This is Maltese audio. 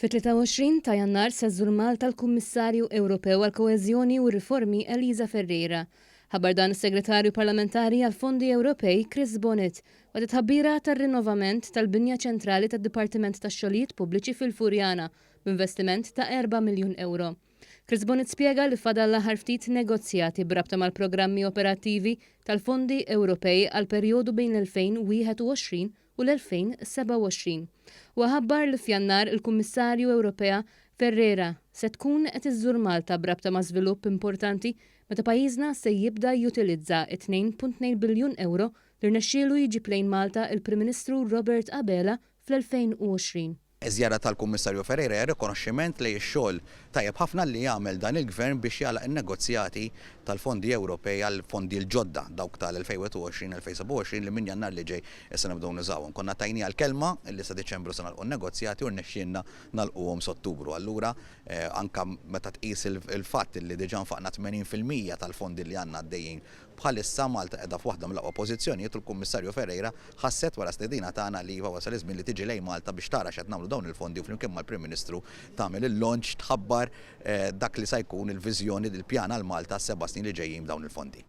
Fit-23 ta' Jannar se żżur Malta l-Kummissarju Ewropew għall-Koeżjoni u r-Riformi Elisa Ferreira. Ħabbar dan is-Segretarju Parlamentari għall-Fondi Ewropej Chris Bonett waqt it-tħabbira tar-rinnovament tal-binja ċentrali tad-Dipartiment tax-Xogħlijiet Pubbliċi fil-Furjana b'investiment ta' 4 miljun ewro. Chris Bonett spjega li fadal l-aħħar ftit negozjati b'rabta mal-programmi operattivi tal-fondi Ewropej għall-perjodu bejn l-2021 u l-2027. Huwa ħabbar li f'Jannar il-Kummissarju Ewropea Ferreira se tkun qed iżżur Malta b'rabta ma' żvilupp importanti meta pajjiżna se jibda jutilizza t-2.2 biljun ewro li rnexxielu jġib lejn Malta il-Prim Ministru Robert Abela fl-2020. Iż-żjara tal-Kummissarju Ferreira hija rikonoxximent lejn ix-xogħol tajjeb ħafna li jagħmel dan il-Gvern biex jagħlaq in-negozjati tal-fondi Ewropej għall-fondi l-ġodda, dawk tal-2021-2027 li minn Jannar li ġej issa nibdew nużawhom. Konna tajniha l-kelma li sa Diċembru se nagħlqu n-negozjati u rnexxielna nagħlquhom s'Ottubru. Allura anke meta tqis il-fatt li diġà nfaqna 80% tal-fondi li għandna għaddejjin Bħalissa Malta qiegħda f'waħda mill-aqwa pożizzjonijiet u l-Kummissarju Ferreira ħasset wara stedina tagħna li iva wasal iż-żmien li tiġi lejn Malta biex tara x'qed nagħmlu dawn il-fondi u flimkien mal-Prim Ministru tagħmel il-launch tħabbar dak li sa jkun il-viżjoni, il-pjan għal Malta għas-seba' snin li ġejjin b'dawn il-fondi.